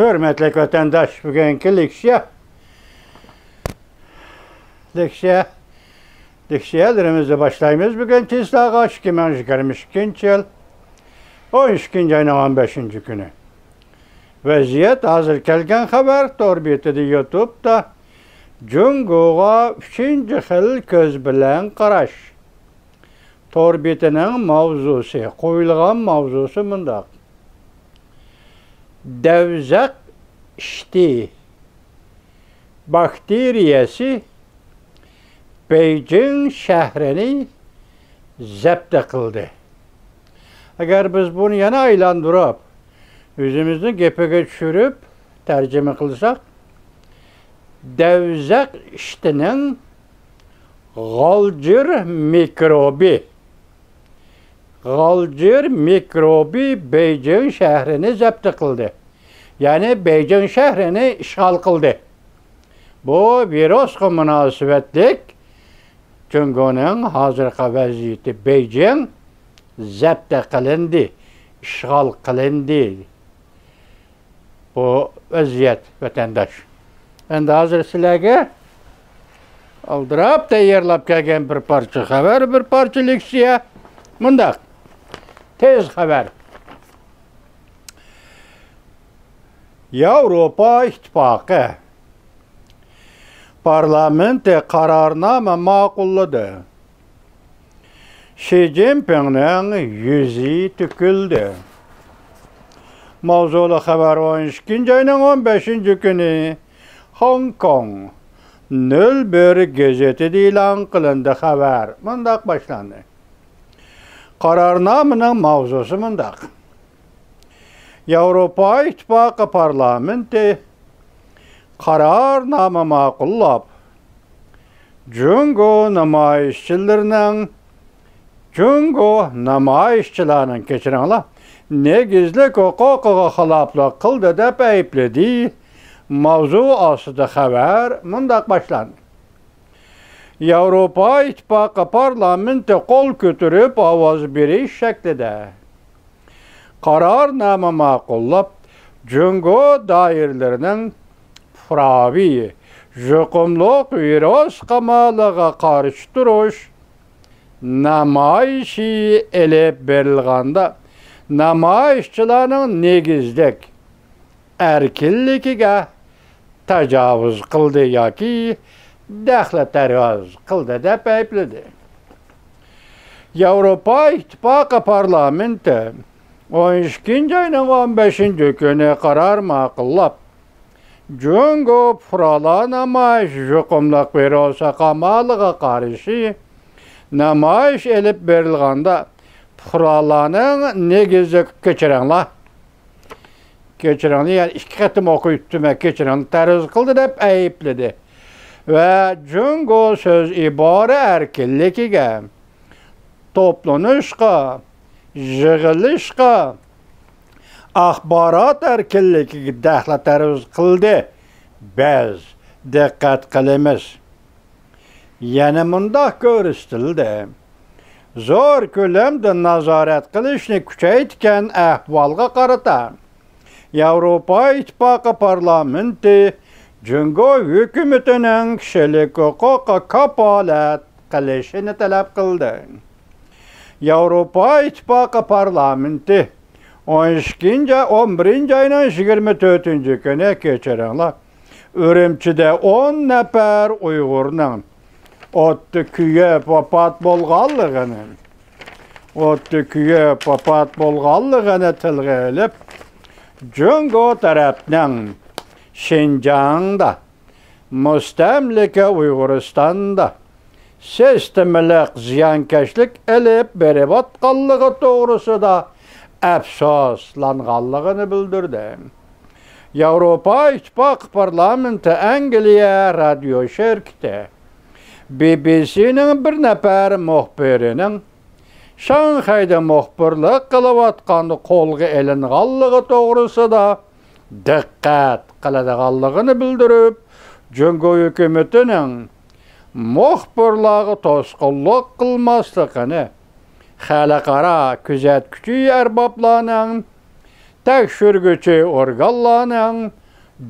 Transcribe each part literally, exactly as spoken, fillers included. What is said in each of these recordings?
ھۆرمەتلىك ۋەتەنداش، بۈگۈنكى لېكسىيە، لېكسىيە، لېكسىيەلىرىمىزنى باشلايمىز. بۈگۈن تېزلاغاچ، ئىككى مىڭ يىگىرمە ئىككىنچى يىل، ئون ئىككىنچى ئاينىڭ ئون بەشىنچى كۈنى. ۋەزىيەت، ھازىر كەلگەن خەۋەر، تور بېتىدە، يۇتۇبتا، جۇڭگوغا ئۈچىنچى خىل كۆز بىلەن قاراش. تور بېتىنىڭ ماۋزۇسى، قويۇلغان ماۋزۇسى مۇنداق: دەۋزەق ئىشتى باكتېرىيەسى بېيجىڭ شەھىرىنى زەپتە قىلدى. ئەگەر بىز بۇنى يەنە ئايلاندۇرۇپ، ئۆزىمىزنىڭ گېپىگە چۈشۈرۈپ تەرجىمە قىلساق، دەۋزەق ئىشتىنىڭ غالجىر مىكروبى، غالجىر مىكروبى بېيجىڭ شەھىرىنى زەپتە قىلدى. يەنى بېيجىڭ شەھىرىنى ئىشغال قىلدى. بۇ ۋىرۇسقا مۇناسىۋەتلىك جۇڭگونىڭ ھازىرقى ۋەزىيىتى، بېيجىڭ زەپتە قىلىندى، ئىشغال قىلىندى. بۇ ۋەزىيەت، ۋەتەنداش. ئەمدى ھازىر سىلەرگە ئالدىراپ تەييارلاپ كەلگەن بىر پارچە خەۋەر، بىر پارچە لېكسىيە. مۇنداق، تېز خەۋەر. ياۋروپا ئىتتىپاقى پارلامېنتى قارارنامە ماقۇللىدى. شى جىنپىڭنىڭ يۈزى تۆكۈلدى. ماۋزۇلۇق خەۋەر، ئون ئىككىنچى ئاينىڭ ئون بەشىنچى كۈنى خوڭكوڭ نۆل بىر گېزىتىدە ئېلان قىلىندى. خەۋەر مۇنداق باشلاندى. قارارنامىنىڭ ماۋزۇسى مۇنداق: ياۋروپا ئىتتىپاقى پارلامېنتى قارارنامە ماقۇللاپ، جۇڭگو نامايىشچىلىرىنىڭ، جۇڭگو نامايىشچىلارنىڭ، كەچۈرۈڭلار، نېگىزلىك ھوقۇقىغا خىلاپلىق قىلدى دەپ ئەيىبلىدى. ماۋزۇ ئاستىدا خەۋەر مۇنداق باشلاندى: ياۋروپا ئىتتىپاقى پارلامېنتى قول كۆتۈرۈپ ئاۋاز بېرىش شەكلىدە قارارنامە ماقۇللاپ، جۇڭگو دائىرىلىرىنىڭ پۇقراۋى يۇقۇملۇق ۋىرۇس قامالىغا قارشى تۇرۇش نامايىشى ئېلىپ بېرىلغاندا، نامايىشچىلارنىڭ نېگىزلىك ئەركىنلىكىگە تاجاۋۇز قىلدى ياكى دەخلى تەرۇز قىلدى دەپ ئەيىبلىدى. ياۋروپا ئىتتىپاقى پارلامېنتى ئون ئىككىنچى ئاينىڭ ئون بەشىنچى كۈنى قارار ماقۇللاپ، جۇڭگو پۇقرالار نامايىشى يۇقۇملۇق ۋىرۇسى قامالىغا قارشى نامايىش ئېلىپ بېرىلغاندا، پۇقرالارنىڭ نېگىزلىك، كەچۈرۈڭلار، كەچۈرۈڭلار، يەنى ئىككى قېتىم ئوقۇپ ئۆتتۈم، كەچۈرۈڭلار، تەرۇز قىلدى دەپ ئەيىبلىدى ۋە جۇڭگو سۆز ئىبارە ئەركىنلىكىگە، توپلىنىشقا، يىغىلىشقا، ئاخبارات ئەركىنلىكىگە دەخلى تەرۇز قىلدى. بىز دىققەت قىلىمىز. يەنە مۇنداق كۆرسىتىلدى: زور كۆلەمدە نازارەت قىلىشنى كۈچەيتكەن ئەھۋالغا قارىتا، ياۋروپا ئىتتىپاقى پارلامېنتى جۇڭگو ھۆكۈمىتىنىڭ كىشىلىك ھوقۇققا كاپالەت قىلىشىنى تەلەپ قىلدى. ياۋروپا ئىتتىپاقى پارلامېنتى ئون ئىككىنچى، ئون بىرىنچى ئاينىڭ يىگىرمە تۆتىنچى كۈنى، كەچۈرۈڭلار، ئۈرۈمچىدە ئون نەپەر ئۇيغۇرنىڭ ئوتتا كۆيۈپ ۋاپات بولغانلىقىنى، ئوتتا كۆيۈپ ۋاپات بولغانلىقىنى تىلغا ئېلىپ، جۇڭگو تەرەپنىڭ شىنجاڭدا، مۇستەملىكە ئۇيغۇرىستاندا سىستېمىلىق زىيانكەشلىك ئېلىپ بېرىۋاتقانلىقى توغرىسىدا ئەپسۇسلانغانلىقىنى بىلدۈردى. ياۋروپا ئىتتىپاقى پارلامېنتى ئەنگلىيە رادىيو شىركىتى، بى بى سىنىڭ بىر نەپەر مۇخبىرىنىڭ شاڭخەيدە مۇخبىرلىق قىلىۋاتقاندا قولغا ئېلىنغانلىقى توغرىسىدا دىققەت قىلىدىغانلىقىنى بىلدۈرۈپ، جۇڭگو ھۆكۈمىتىنىڭ مۇخبىرلارغا توسقۇنلۇق قىلماسلىقىنى، خەلقئارا كۆزەتكۈچى ئەربابلارنىڭ، تەكشۈرگۈچى ئورگانلارنىڭ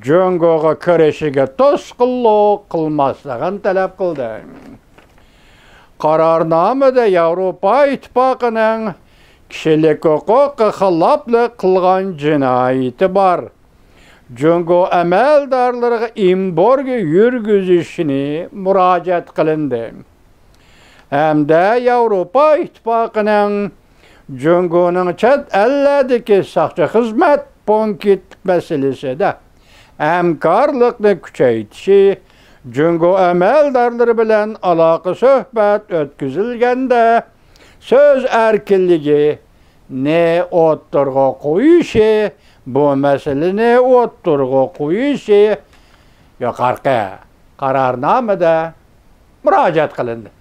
جۇڭگوغا كىرىشىگە توسقۇنلۇق قىلماسلىقىنى تەلەپ قىلدى. قارارنامىدە ياۋروپا ئىتتىپاقىنىڭ كىشىلىك ھوقۇققا خىلاپلىق قىلغان جىنايىتى بار جۇڭگو ئەمەلدارلىرىغا ئېمبارگو يۈرگۈزۈشنى مۇراجىئەت قىلىندى ھەمدە ياۋروپا ئىتتىپاقىنىڭ جۇڭگونىڭ چەت ئەللەردىكى ساقچى خىزمەت پونكىت مەسىلىسىدە ھەمكارلىقنى كۈچەيتىشى، جۇڭگو ئەمەلدارلىرى بىلەن ئالاقە سۆھبەت ئۆتكۈزۈلگەندە سۆز ئەركىنلىكىنى ئوتتۇرىغا قويۇشى، بۇ مەسىلىنى ئوتتۇرىغا قويۇشى يۇقىرىقى قارارنامىدە مۇراجىئەت قىلىندى.